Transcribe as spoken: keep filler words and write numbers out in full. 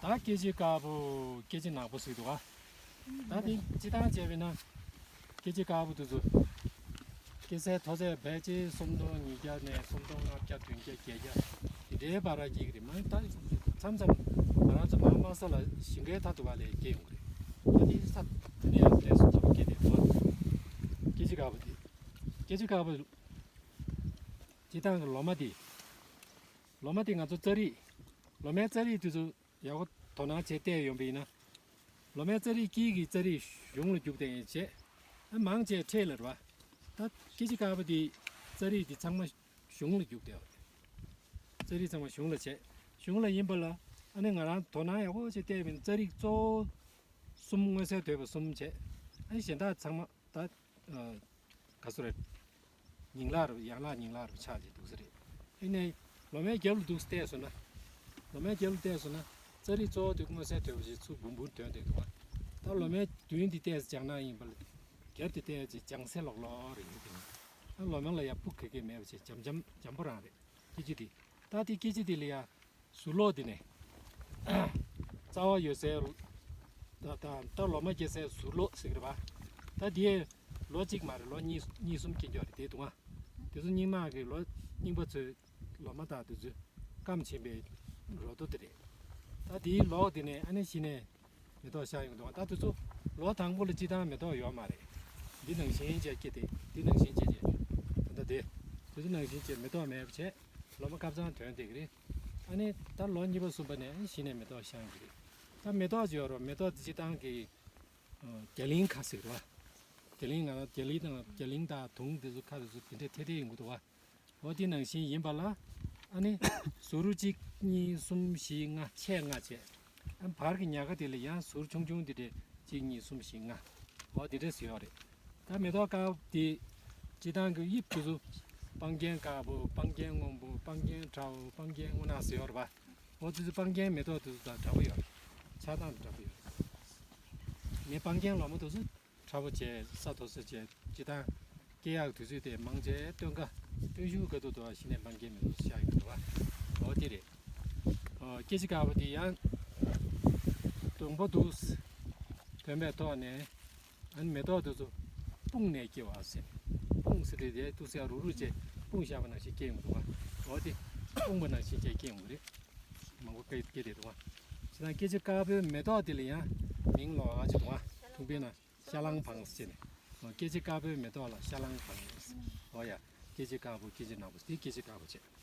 ད་སྐྱེ་འཆི་དཀར་པོ་སྐྱེ་འཆི་ནག་པོ་ཟེར་འདུག་ག་ད་དེ་སྤྱིར་བཏང་བྱས་པས་ན། སྐྱེ་འཆི་དཀར་པོ་དེ་ཚོ། སྐྱེ་སའི་མཐོ་ཚད་ཕལ་ཆེར་སུམ་སྟོང་ཉིས་བརྒྱ་ནས་སུམ་སྟོང་ལྔ་བརྒྱ་བདུན་བརྒྱ་བརྒྱད་བརྒྱ་དེ་འདྲའི་བར་ར་སྐྱེ་གི་རེད། མ་ད་མཚམས་མཚམས་ང་རང་ཚོ་མ་མ་ས་ལ་ཞིང་ཁའི་མཐའ་ཐུག་པ་ལ་སྐྱེ་ཡོང་གི་རེད། ད་དེ་ས་དེ་ནས་ཡང་ལས་སུ་ཐུག་པ་སྐྱེ་དེ་འདུག་སྐྱེ་འཆི་དཀར་པོ་དེ། སྐྱེ་འཆི་དཀར་པོ། སྤྱིར་བཏང་གི་ལོ་མ་དེ། ལོ་མ་དེ་ང་ཚོ་རྩ་རིགས། ལོ་མའི་རྩ་རིགས་དེ་ཚོ་ཡག་པོ་དོ་སྣང་བྱས་བལྟས་ཡོང་པ་ཡིན་ན། ལོ་མའི་རྩ་རིགས་དཀྱིལ་གྱི་རྩ་རིགས་གཞུང་ལ་རྒྱུག་བསྡད་མཁན་བྱས། ཨ་མང་ཆེ་འཕྲེད་ལ་རེད་བ། ད་སྐྱེ་འཆི་དཀར་པོ་དེ་རྩ་རིགས་དེ་ཚང་མ་གཞུང་ལ་རྒྱུག་བསྡད་པ་རེད། རྩ་རིགས་ཚང་མ་གཞུང་ལ་བྱས། གཞུང་ལ་ཡིན་པ་ལ། ཨ་ནི་ང་རང་དོ་སྣང་ཡག་པོ་བྱས་བལྟས་པ་ཡིན་ན་རྩ་རིགས་གཙོ་བོ་གསུམ་མངོན་གསལ་དོད་པ་གསུམ་བྱས། ཨ་ནི་གཞན་དག་ཚང་མ་ད། ཨ། ག་ཚོད་རེད། ཉིང་ལག་རུ་ཡན་ལག་ཉིང་ལག་རུ་ཆགས་ཀྱི་འདུག་ས་རེད། ཨེ་ནས་ལོ་མའི་རྒྱབ་ལ་འདུག་བལྟས་སོང་ན། ལོ་མའི་རྒྱབ་ལ་བལྟས་སོང་ན། རྩ་རིགས་གཙོ་བོ་དེ་མངོན་གསལ་དོད་པོ་ཞིག་ཚུར་འབུམ་འབུམ་ཐོན་བསྡད་འདུག་བ། ད་ལོ་མའི་མདུན་དེ་བལྟས་སོང་ན་ཡིན་པ་ལ། རྒྱབ་དེ་བལྟས་ཅིག་ལྗང་སེ་ལོག་ལོག་རེད་ཡིན་དེ། ཨ་ལོ་མ་ལ་ཡ་སྤུ་ག་གེ་མེད་པ་ཞིག་འཇམ་འཇམ་འཇམ་པོ་རང་རེད། སྐྱེ་འཆི་དེ། ད་དེ་སྐྱེ་འཆི་དེ་ལ་ཡ། ཟུར་ལོག་དེ་ནས། རྩ་བ་ཡོད་སའི། ད་ད་ད་ལོ་མ་སྐྱེ་སའི་ཟུར་ལོག་ཟེར་གི་རེད་པ། ད་དེ་ལོ་གཅིག་མ་རེད། ལོ་གཉིས་གཉིས་གསུམ་སྐྱེ་འགྱོ་རེད་དེ་འདུག་ཨ། དེ་ཚོ་རྙིང་མ་གི་ལོ་རྙིང་པ་ཚོའི་ལོ་མ་དག་དེ་ཚོའི་སྐམ་ཕྱིན་པའི་རོ་ཏོ་དེ་རེད། ད་དེའི་ལོག་དེ་ནས་ཨ་ནི་གཞི་ནས་མེ་ཏོག་ཤར་ཡོང་འདུག་ཨ། ད་དེ་ཚོ་ལོ་དང་པོ་ལ་སྤྱིར་བཏང་མེ་ཏོག་ཡོད་མ་རེད། འདི་ནང་བཞིན་བྱས་སྐྱེ་དེ་འདི་ནང་བཞིན་བྱས་བྱས། ད་ལྟ་དེ་དེ་ཚོ་ནང་བཞིན་བྱས་མེ་ཏོག་མེད་པ་བྱས། ལོ་མ་སྐབས་ཚང་ཐོན་བསྡད་ཀྱི་རེད། ཨ་ནི་ད་ལོ་གཉིས་པ་གསུམ་པ་ནས་གཞི་ནས་མེ་ཏོག་ཤར་གྱི་རེད། ད་མེ་ཏོག་ཅིག་ཡོད་རེད། མེ་ཏོག་དེ་སྤྱིར་བཏང་གི་རྒྱ་གླིང་ཁ་ཟེར་བ། རྒྱ་གླིང་ང་རྒྱ་གླིང་དང་རྒྱ་གླིང་དང་དུང་དེ་ཚོ་ཁ་དེ་ཚོ་དེ་འདྲས་ཐེ་ཐེ་ཡོང་གི་འདུག་བ། འོ་དེ་ནང་བཞིན་ཡིན་པ་ལ། ཨ་ནི་ཟུར་གཅིག་གཉིས་གསུམ་བཞི་ལྔ་ཆེ་ལྔ་བྱས། ཨ་བར་གྱི་ཉག་ག་དེ་ལ་ཡང་ཟུར་ཆུང་ཆུང་དེ་འདྲས་གཅིག་གཉིས་གསུམ་བཞི་ལྔ། འོ་དེ་འདྲས་ཟེར་ཡོད་རེད། ད་མེ་ཏོག་དཀར་པོ་དེ་སྤྱིར་བཏང་གི་དབྱིབས་དེ་ཚོ་སྤང་རྒྱན་དཀར་པོ། སྤང་རྒྱན་སྔོན་པོ། སྤང་རྒྱན་ཁྲ་བོ། སྤང་རྒྱན་སྔོ་ནག་ཟེར་ཡོད་རེད་པ། འོ་དེ་ཚོ་སྤང་རྒྱན་མེ་ཏོག་དེ་ཚོ་དང་འདྲ་པོ་ཡོད་རེད། ཆགས་སྟངས་དེ་འདྲ་པོ་ཡོད་རེད། ངས་སྤང་རྒྱན་ལོ་མ་དེ་ཚོ་ཁྲ་བོ་བྱས་ས་མཐོ་ས་བྱས་སྤྱིར་བཏང་སྐྱེ་ཡག་དུས་ཚོད་དེ་མང་ཆེ་སྟོན་ཁ་སྟོན་ཤུགས་ག་དུས་དུ་བ་གཞི་ནས་སྤང་རྒྱན་མེ་ཏོག་ཤར་ཡོང་འདུག་བ། འོ་དེ་རེད། ཨོ་སྐྱེ་འཆི་དཀར་པོ་དེ་ཡང་སྡོང་པོ་འདུག་ཐོན་པའི་ཐོག་ནས། ཨ་ནི་མེ་ཏོག་དེ་ཚོ་སྤུངས་ནས་སྐྱེ་བ་ཟེར། སྤུངས་ཟེར་དེ་དེ་ཏུ་སེ་རུ་རུ་བྱས་སྤུངས་བཞག་པ་ནང་བཞིན་སྐྱེ་ཡོང་འདུག་བ། འོ་དེ་སྤུངས་པ་ནང་བཞིན་བྱས་སྐྱེ་ཡོང་གི་རེད། མང་པོ་སྐྱེ་སྐྱེ་བསྡད་འདུག་བ། བྱས་ཙང་སྐྱེ་འཆི་དཀར་པོའི་མེ་ཏོག་དེ་ལ་ཡང་མིང་ལོགས་ཀ་ཅིག་འདུག་བ། ཐུང་པའི་ནང་ཤ་ལང་བང་ཟེར་ནས། འོ་སྐྱེ་འཆི་དཀར་པོའི་མེ་ཏོག་ལ་ཤ་ལང་བང་ཟེར། འོ་ཡ། སྐྱེ་འཆི་དཀར་པོ། སྐྱེ་འཆི་ནག་པོ། དེ་སྐྱེ་འཆི་དཀར་པོ་བྱས།